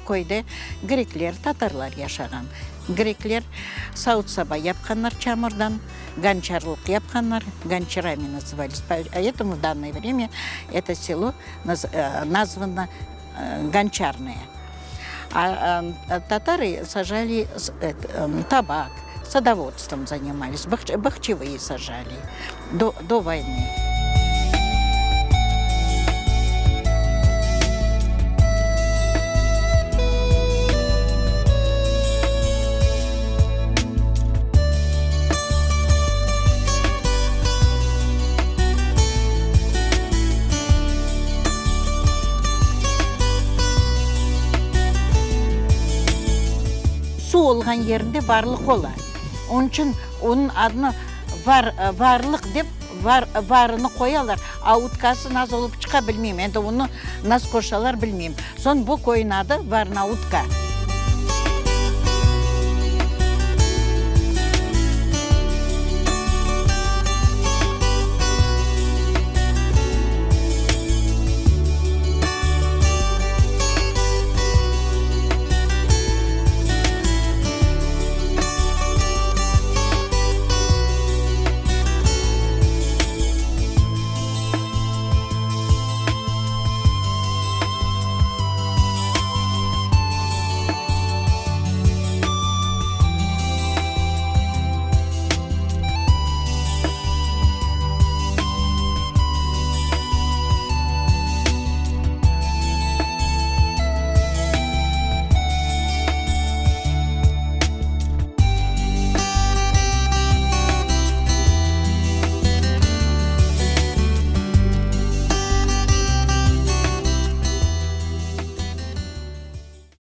Bu köyde grekler, tatarlar yaşağan. Grekler savut-saba yapqanlar çamurdan, gonçarlıq yapqanlar, gonçarami nazıvались, poэтому в данное время это село названо Гончарное. А татары сажали табак, садоводством занимались, бахчевые сажали до, до войны. Suv olğan yerinde varlıq ola. Onıñ içün onıñ adını var, varlıq dep, var, varını qoyalar, a utkası nasıl olıp çıqa, bilmeyim. Endi onı nasıl qoşalar, bilmeyim. Soñ bu köyniñ adı Varnautka.